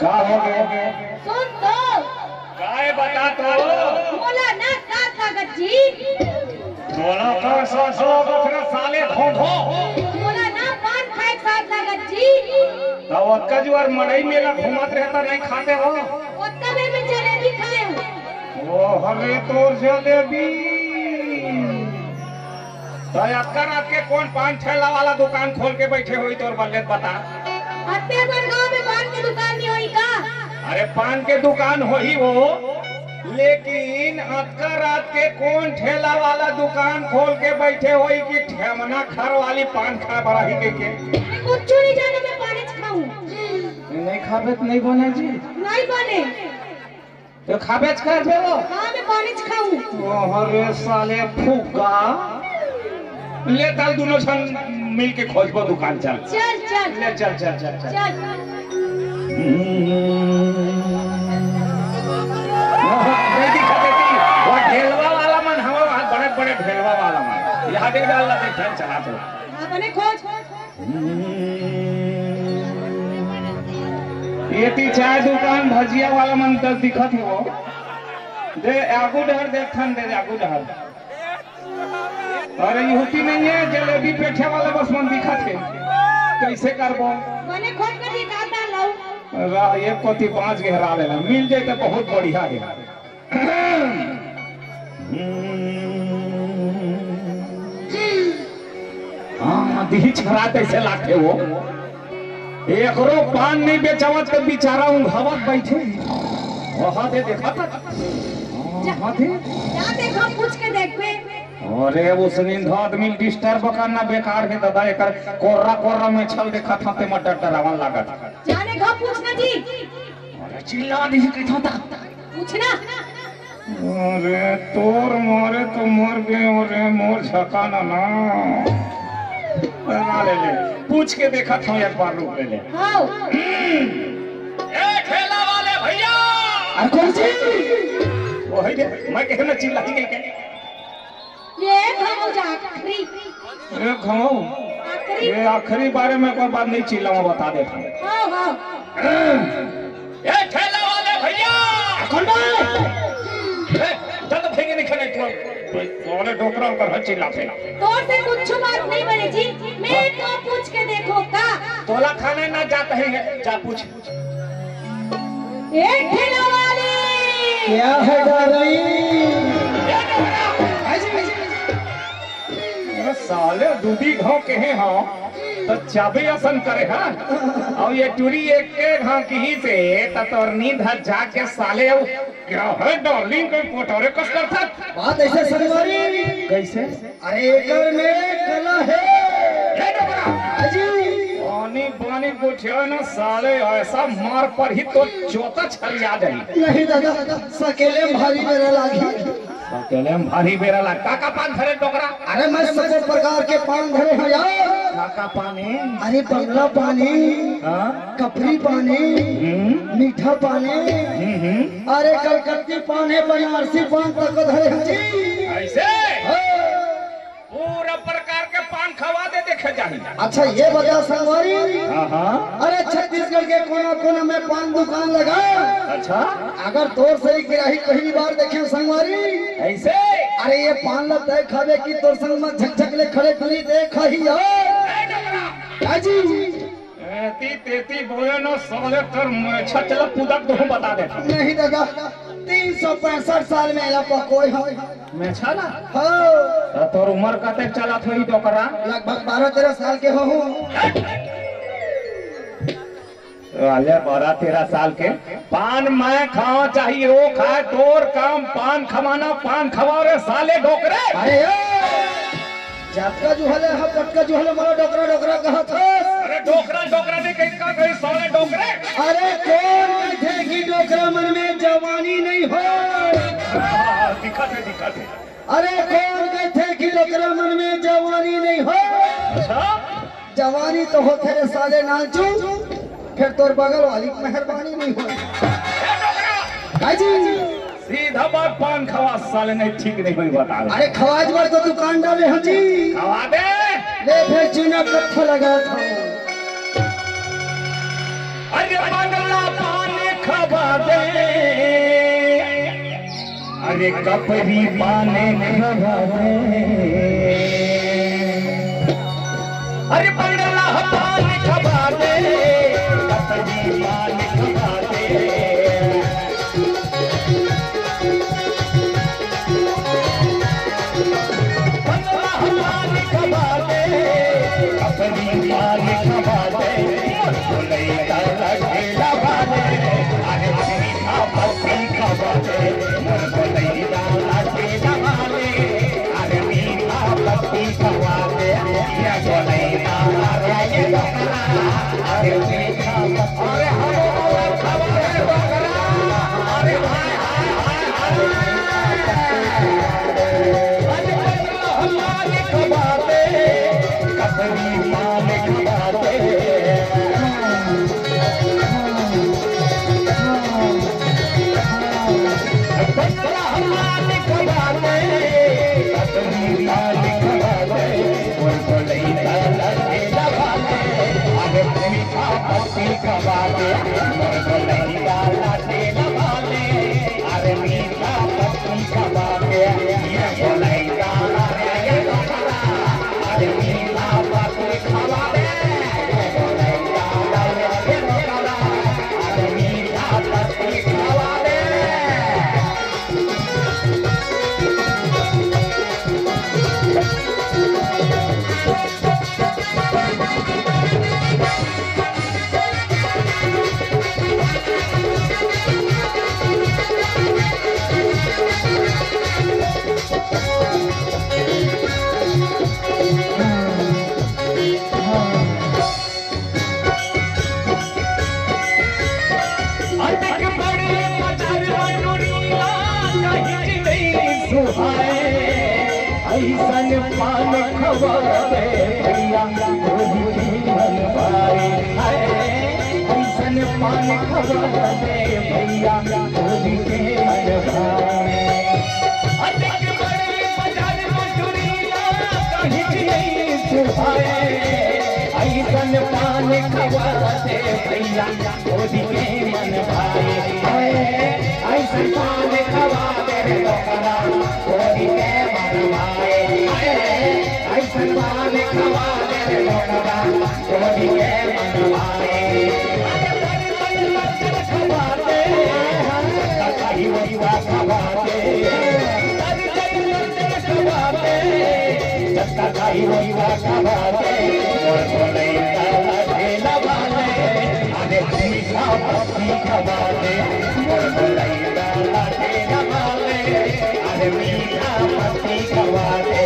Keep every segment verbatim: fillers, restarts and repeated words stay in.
का हो गे? सुन तो। काय बता तो? मोला ना साथ लागत जी। तोला का साथ लागत रे साले धोधो? मोला ना पान खाए के साथ लागत जी। त ओतका जुआर मड़ई मेला घूमत रहता, नहीं खाते हो? ओतका बेर में जलेबी खाए हूँ। ओ हरे तोर जलेबी। त अतका रात के कोन पान ठेला वाला दुकान खोल के बैठे होही तोर बल्ले बता? अत्ते बड़ गांव में पान के दुकान नहीं होही का? अरे पान के दुकान होही वो, लेकिन अतका रात के कोन ठेला वाला दुकान खोल के बैठे होही कि ठेमना खर वाली पान खाए बर आही कहिके? कुछ नहीं जाने, मैं पानी खाऊं। नहीं खाबे त नहीं बने जी। नहीं बने। तो खाबेच करबे वो। हाँ, मैं पानी खाऊं। अरे साले फुग्गा। ले तल दोनों झन मिल के खोजबो दुकान, चल। चल, चल। ले चल, चल, चल, चल। चल। नहीं दिखा देती, वो ढेलवा वाला मन, हमारा हाथ बड़े बड़े ढेलवा वाला मन। यहाँ दे डाल ला, देख, चला चला। अपने खोज। ये ती चाय दुकान, भजिया वाला मन तक दिखत हे वो। दे, आगू डहर देख थन, दे, आगू डहर। अरे, यूपी नहीं है, जलेबी पेठे वाला बस मन दिखत हे। कैसे करबो? बने खोज कर निकाल डाल लाऊ। रा, ये कोती पाँच गहरा लेना, मिल जाए तो बहुत बढ़िया है। हाँ, दिही छरा तैसे लागथे वो। एकरो पान नहीं बेचावत के बेचारा उंघावत बैठे। वहाँ दे देखा था। वहाँ दे। जा देखो, पूछ के देख बे। अरे, उसने तो आदमी डिस्टर्ब करना बेकार है दादा, एकर कोर्रा कोर्रा में छल देखा था, ते मत डर डरावन लागत। जाने घर पूछना जी। अरे, चिल्ला दिही कहता था। पूछना। अरे तोर मारे तो मर गए, अरे मोर झकाना ना। ना ले ले, पूछ के देखा था एक बार, रुक ले ले। हाँ। ए ठेला वाले भैया। अरे कौन सी? वही दे, मैं कहे ना चिल्ला ही कह के। ये घाव जा आखिरी। ए घाव। आखिरी। ये आखिरी बारे में कोई बात नहीं, चिल्लावा बता देता हूँ। हाँ, हाँ। ए ठेला वाले भैया। कौन बा? ए, चल तो फेंके नहीं खाने को। साले डोकरा ऊपर हर चिल्ला फेंक। तोर से कुछ बात नहीं बने जी, मैं तो पूछ के देखो का। तोला खाने ना जाता है, जा पूछ। ए ठेला वाले। क्या है डार्लिंग? अरे साले दूधी घाव कहे हाँ, तो चाबी असन करे हाँ। और ये टूरी एक के घाव की से, तो तोर नींद हर जाग के साले, क्या है डार्लिंग, कोई पोटोरे कस करता। बात ऐसे संगवारी। कैसे? अरे एकर में कला है। ए डोकरा। हाँ जी। पानी पानी गोठिया ना साले, ऐसा मार पर ही तो जोता छरिया जाई। नहीं दादा, सकेले में भारी बेरा लागी। सकेले में भारी बेरा लागी। का का पान धरे डोकरा? अरे मैं सब प्रकार के पान धरे हँव यार। का का पान है? अरे बंगला पान है। हाँ। कपरी पान है। हम्म। मीठा पान है। हम्म, हम्म। अरे कलकत्ती पान है, बनारसी पान तक धरे हँव जी। ऐसे? हाँ। पूरा प्रकार के पान खवा दे, देखे जाही। अच्छा, ये बता संगवारी। हाँ, हाँ। अरे, छत्तीसगढ़ के कोना कोना में पान दुकान लगा। अच्छा। अगर तोर सही गिराही पहली बार देखे संगवारी। ऐसे? अरे, ये पान ला तय खावे की तोर संग में झकझक ले खड़े खड़ी देख ही यार। ए, डोकरा। हाँ जी। एती तेती बोले न साले, तोर मेछा चला पुदक दो, बता दे। नहीं दादा, तीन सौ पैंसठ साल में एला पकोय हँव। मेछा ना? हाँ। त तोर उमर कते चलत होही डोकरा? लगभग बारह तेरह साल के होहूँ। साले बारह तेरह साल के। पान मैं खावा चाही, वो खाए, तोर काम पान खवाना, पान खवा रे साले डोकरे। अरे ए! जतका जुहले ह, ततका जुहले मोला डोकरा, डोकरा कहत हस। अरे डोकरा, डोकरा नहीं कही, का कही, साले डोकरे। अरे कोन कहिथे कि डोकरा मन में जवानी नहीं होय? हाँ, दिखत हे, दिखत हे। अरे कोन कहिथे कि डोकरा मन में जवानी नहीं होय? अच्छा। जवानी तो होथे रे साले नानचू, फेर तोर बगल वाली के मेहरबानी नहीं होय। ए डोकरा! का जी? सीधा बात, पान खवा साले, नहीं ठीक नहीं होही, बता दे। अरे खवाज बर तो दुकान डाले हँव जी। खवा दे। ले फेर चूना कत्था लगा था। अरे बंगला पान अरे कपरी पान खवा दे, अरे बंगला पान खवा दे, कपरी पान खवा दे। बंगला पान खवा दे, कपरी पान खवा दे, बोलई दादा ठेला वाले, अरे मीठा पत्ती खवा दे, मोर बोलई दादा ठेला वाले, अरे मीठा पत्ती खवा दे, ये बोलई दादा रे ये डोकरा, अरे मीठा पत्ती, अरे हम खवा दे डोकरा, अरे हाय, हाय, हाय, हाय। अरे बंगला पान खवा दे, कपरी पान खवा दे। बंगला पान खवा दे, कपरी पान खवा दे। बोल बोलई दादा ठेला वाले, अरे मीठा पत्ती खवा दे। बोल बोलई दादा ठेला वाले, अरे मीठा पत्ती खवा दे, ये बोलई दादा रे ये डोकरा, अरे मीठा पत्ती खवा दे, ये बोलई दादा रे ये डोकरा, अरे मीठा पत्ती खवा दे। अटक बड़े बाजार में टुरी ला, कहीं नहीं सुहाए। अइसन पान खवा दे भैया, होली के मन भाए। हाय, अइसन पान खवा दे भैया, होली के मन भाए। अटक बड़े बाजार में टुरी ला, कहीं नहीं सुहाए। अइसन पान खवा दे भैया, होली के मन भाए। हाय, अइसन पान खवा दे रे डोकरा, होली के मन भाए। हाय, अइसन पान खवा दे रे डोकरा, होली के मन भाए। अरे बड़ी बड़ी लड़कन खवा दे, कहीं वही खवा दे। जत्ता खाई वही वाला बात है, मोर बोलई दादा ठेला वाले, अरे मीठा पत्ती खवा दे, मोर बोलई दादा ठेला वाले, अरे मीठा पत्ती खवा दे।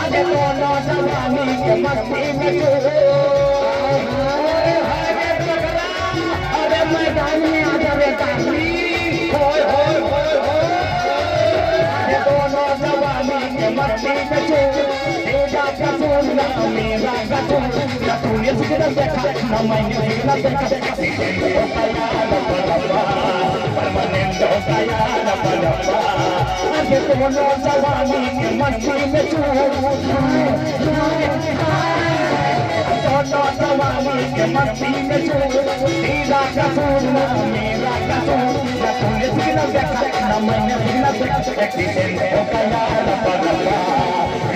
अरे दोनों जवानी के मस्ती में तू, अरे हाय रे पगला, अरे मैदान में आ जा बेटा, होय, होय, होय, होय। अरे दोनों जवानी के मस्ती में तू, तेरा कसूर ना मेरा कसूर, ना तूने सिग्नल देखा, ना मैंने सिग्नल देखा। एक्सीडेंट हो गया रे बाबा, परमानेंट हो गया रे बाबा। अरे दोनों जवानी के मस्ती में तू, दोनों जवानी के मस्ती में तू, तेरा कसूर ना मेरा कसूर, ना तूने सिग्नल देखा, ना मैंने सिग्नल देखा। एक्सीडेंट हो गया रे बाबा,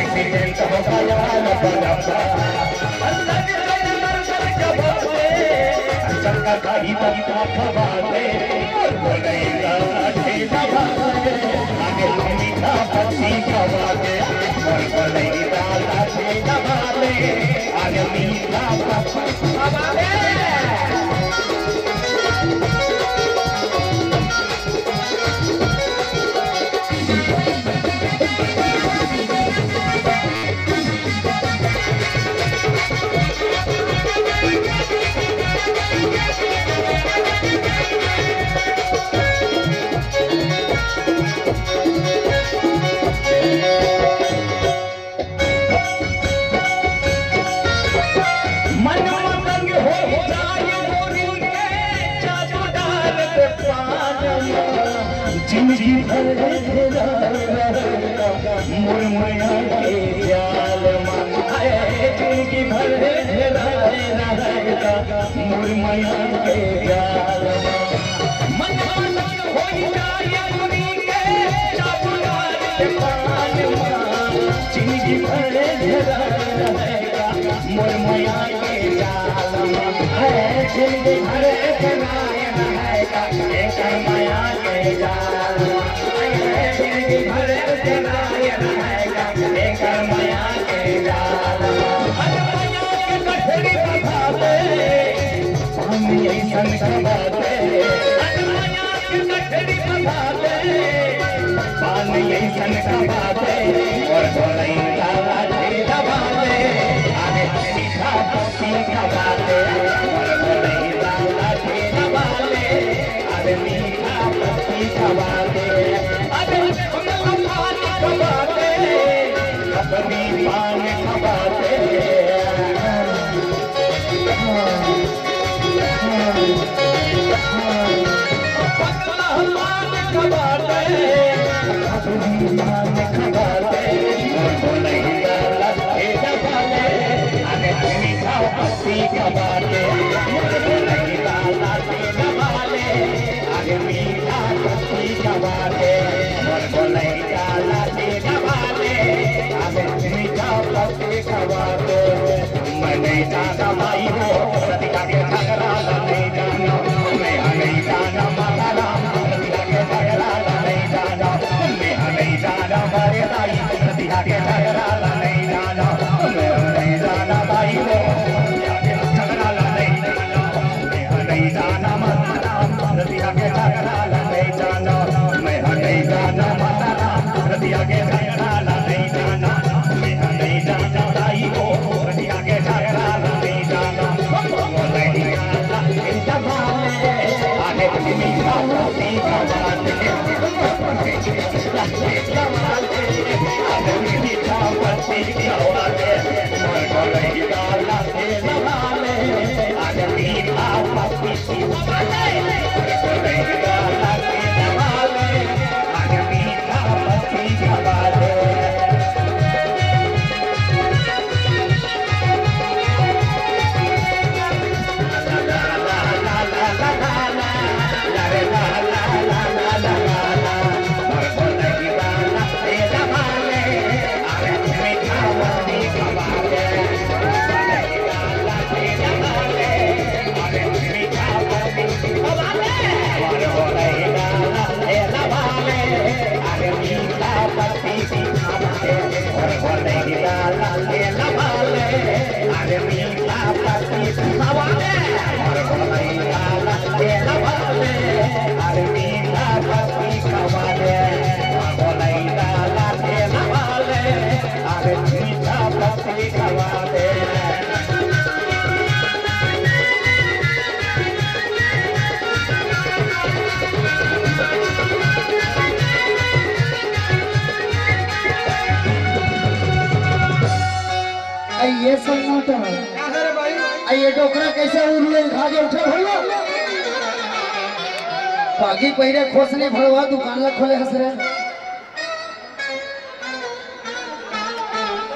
एक्सीडेंट हो गया रे बाबा। अंदर के अंदर का बात है, अंदर का कहीं तक का बात है, बोलेगा ठेला वाले, आगे मीठा पत्ती खवा दे, बोलेगा ठेला वाले, आगे मीठा पत्ती खवा दे। मन मगन हो जाए गोरी के, जादू डाल दे पान में। जिंदगी भर तेरा रहेगा मोर मया के जाल मा। हाय, जिंदगी भर तेरा रहेगा मोर मया के जाल मा। मन मोर मया के जाल मा है, जिंदगी भर के नायन है का, एकर मया के जाल मा। है, जिंदगी भर के नायन है का, एकर मया के जाल मा। अरे मया के गठरी बंधा दे, पानी अइसन खवा दे। अरे मया के गठरी बंधा दे, पानी अइसन खवा दे, मोर भोलई काला ढेला वाले। अरे मीठा पत्ती खवा दे, मोर भोलई काला ढेला वाले। अरे मीठा पत्ती खवा दे, अरे पान खवा दे, अपनी पान खवा दे। मैं नहीं जाना भाई हो, रतिया के झगड़ा ला नहीं जाना। मैं नहीं जाना माता राम, रतिया के झगड़ा ला नहीं जाना। मैं नहीं जाना मारे दाई, रतिया के झगड़ा ला नहीं जाना। मैं नहीं जाना भाई हो, रतिया के झगड़ा ला नहीं जाना। मैं नहीं जाना माता राम, रतिया के झगड़ा ला नहीं जाना। मैं नहीं जाना माता राम, रतिया के झगड़ा ला नहीं जाना। मैं नहीं जाना दाई हो, रतिया के झगड़ा ला नहीं जाना। अरे मीठा पत्ती खवा दे, अरे मीठा पत्ती खवा दे, मोर भोलई काला ढेला वाले। अरे मीठा पत्ती अई ये सन्नाटा। का है रे भाई? अई ये डोकरा कैसे उल्लू खा के उठे भैया? पागी पहिरे खोसने भड़वा दुकान ला खोले हस रे।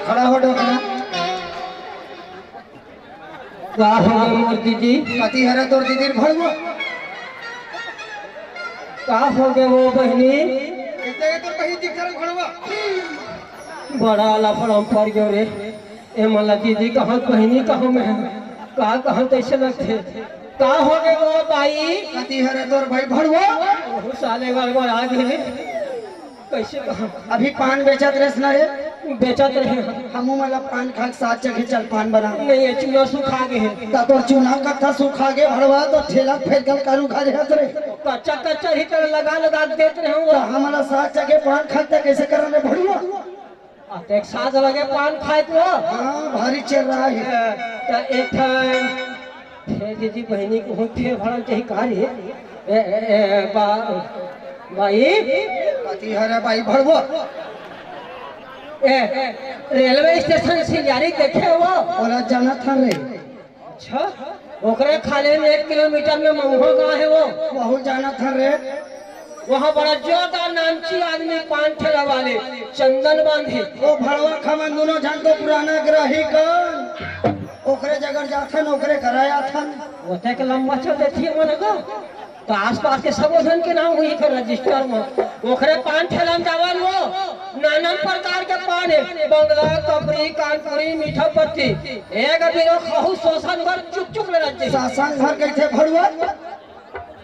खड़ा हो डोकरा। का हो गे मोर दीदी? कति हरे तोर दीदी भड़वा? का हो गे वो बहिनी? इतने के तोर बहिनी दिख रहा भड़वा। बड़ा लफड़ा में पड़ गयो रे। ए मला दीदी कहाँ बहिनी कहाँ में है? का कहाँ तैसे लगथे? का हो गे वो बाई? कति हरे तोर भाई भड़वा? ओहू साले गड़बड़ा गे। कैसे कहा? अभी पान बेचत रहे ना रे? बेचत रहे। हमू मला पान खा के सात जगह चल पान बना। नहीं, ये चूना सुखा गे है। ता तोर चूना कत्था सुखा गे भड़वा, तो ठेला फेर गल कारू खा रहत रे। कच्चा कच्चा ही तर लगा लगा के देत रहे हो। तो हमला सात जगह पान खाते कैसे करन रे भड़वा? आ, तो एक साथ लगे पान खाए तो। हाँ, भारी चल रहा है। तो एक ठन हे दीदी बहिनी को हम फेर भरन चाही का रे? ए, ए, ए, बा-, बाई। कति हरे बाई भड़वा? ए, रेलवे स्टेशन सिंजारी देखे हो? ओला जानत हन रे। अच्छा, ओकरे खाले में एक किलोमीटर में मऊहा गाँव है वो। वहू जानत हन रे। वहाँ बड़ा जोरदार नामची आदमी पान ठेला वाले चंदन बांधी। वो भड़वा खमन दोनों झन तो पुराना ग्राही कन। ओकरे जगह जाथन, ओकरे करा आथन। ओते के लंबा चल देती है मन का। तो आसपास के सबो झन के नाम होही फेर रजिस्टर म। ओखरे पान ठेला म जावन वो, नाना प्रकार के पान हे, बंगला, कपरी, कानपुरी, मीठा पत्ती। एक बिना खाहू शोषण भर चुप चुप ले रहिथे। शोषण भर कहिथे भड़ुआ,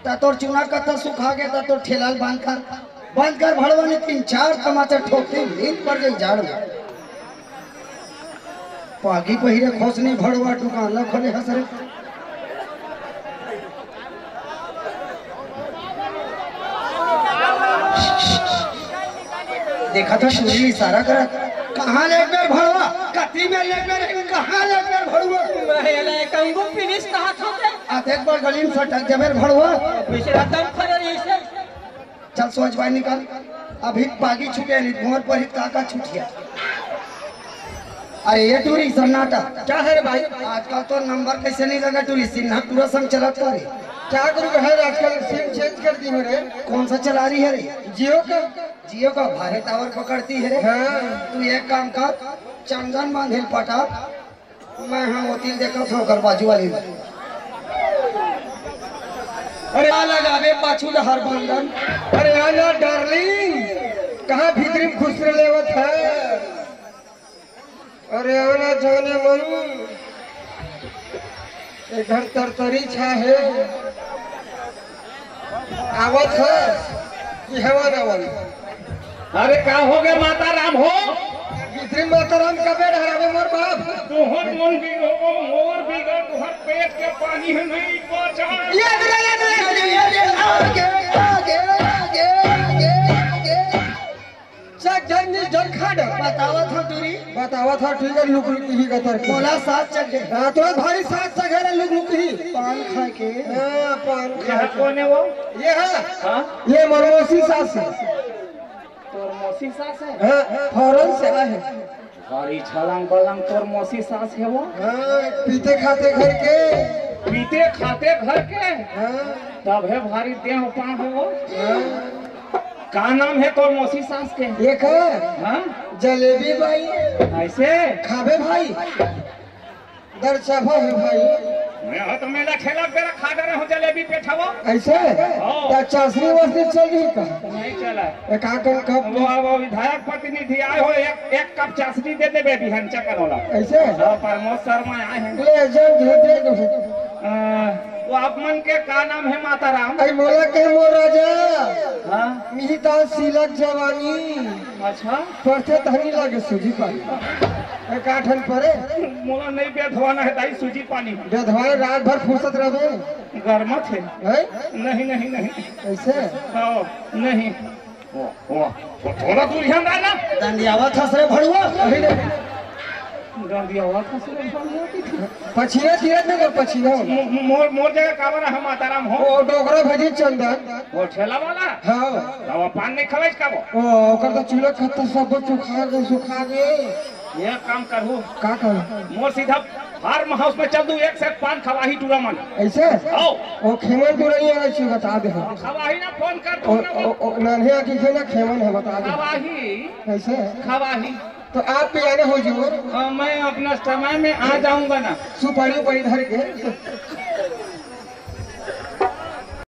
त तोर चूना कत्था सुखा गे, त तोर ठेला ल बंद कर, बंद कर भड़ुआ, नहीं तीन चार तमाचा ठोक दे, नींद पड़ जाही जाड़ में। पागी पहिरे खोसनी भड़ुआ दुकान ला खोले हस रे। देखा था टूरी इशारा करत, कहाँ ले एक बेर भड़ुआ, कती में ले एक बेर, कहाँ ले एक बेर भड़ुआ। मैं ले कहूँ finish कहा था। आ देख बड़ गली में सटक जबेर भड़ुआ। पिछला दम खड़े रही से। चल सोच बाहर निकल, अभी पागी छूटे नहीं, मोर पर ही का का छूटिया। अरे ये टूरी सन्नाटा। क्या है रे भाई? आजकल तो नंबर कैसे नहीं लगा टूरी, सिन्हा टूरा संग चलत का रे। क्या करूँ भाई, आजकल सिम चेंज कर दी हूँ रे। कौन सा चला रही है रे? जियो का। जियो का भारी टावर पकड़ती है रे। हाँ। तू एक काम कर, चंदन मांधिल पटा, मैं हाँ ओतिल देखत हूँ ओकर बाजू वाली। अरे आ लगावे पाछू डहर बंदन। अरे आ ना डार्लिंग, कहाँ भीतरी में घुस लेवत है? अरे आ ना जाने मन, ए घर तरतरी छा है। आवत है कि हवा ना वाली? अरे का हो गया माता राम हो? भीतरी माता राम कबे डहरावे मोर बाप? तोहर मन बिगड़ो, मोर बिगड़, तोहर पेट के पानी है नहीं बचा। ये अगला, ये अगला, ये अगला, ये अगला, आगे, आगे, आगे, आगे, आगे। चक जन नी जन खा डर। बतावत हो टूरी। बतावत हो टूरी, लुक लुक ही गतर के। मोला साथ चक दे। हाँ, तो भारी साथ चक है लुक लुक ही। पान खा के। हाँ, पान खा यह के। कौन है वो? ये है। हाँ? ये मोर मौसी सास है। तोर मौसी सास है? हाँ, फॉरेन से आए हैं। अरे छलांग बलांग तोर मौसी सास है वो? हाँ, पीते खाते घर के। पीते खाते घर के? हाँ। तब है भारी देह पाँव है वो। हाँ। का नाम है तोर मौसी सास के? ये का? हाँ? जलेबी बाई। ऐसे? खाबे भाई। दरचबा है भाई। मैं हो तो मेला खेला बेरा खा डरे हूँ जलेबी पेठावा। ऐसे? हाँ। त चासनी वासनी चल रही का? नहीं चला। एक आकर कप वो, वो विधायक प्रतिनिधि आए हो, एक, एक कप चासनी दे देबे बिहान चकन वाला। ऐसे? हाँ, प्रमोद शर्मा आए हैं। ले जाओ, दे दो। अ, वो आप मन के का नाम है माता राम? अरे मोला कहे मोर राजा। हाँ। मिहिता सीलक जवानी। अच्छा। पढ़ते तहनी लागे सूजी पानी। ए, का ठन परे? मोला नहीं बेधवाना है दाई सूजी पानी। बेधवाए रात भर फुर्सत रहबे। गरमत है। हैं? नहीं, नहीं, नहीं। ऐसे? हाँ, नहीं। ओ, ओ, तो थोड़ा दूर ध्यान रहा ना। डंडियावा थस रे भड़ुआ। अरे रे। डंडियावा थस रे भड़ुआ। पछिया तीरथ नगर पछिया। मो-, मोर, मोर जगह काबर है माताराम हो? ओ, डोकरा भजी चंदन। वो ठेला वाला? हाँ। तो वो पान नहीं खवाइस का वो? ओ, ओकर तो चूल्हा खत्ता सब सुखा गए, सुखा गए। ये काम करू। का करू? मोर सीधा फार्म हाउस में चल दू, एक से पान खवाही टूरा मन। ऐसे? आओ। ओ, खेमन टूरा नहीं आवे छी, बता दे। खवाही ना, फोन कर ओ, दू ना। ओ, ओ, नान्हे आके के ना खेमन है, बता दे। खवाही। ऐसे? खवाही। तो आप पियाने हो जो। हाँ, मैं अपना समय में आ जाऊंगा ना। सुपारी उपारी धर के।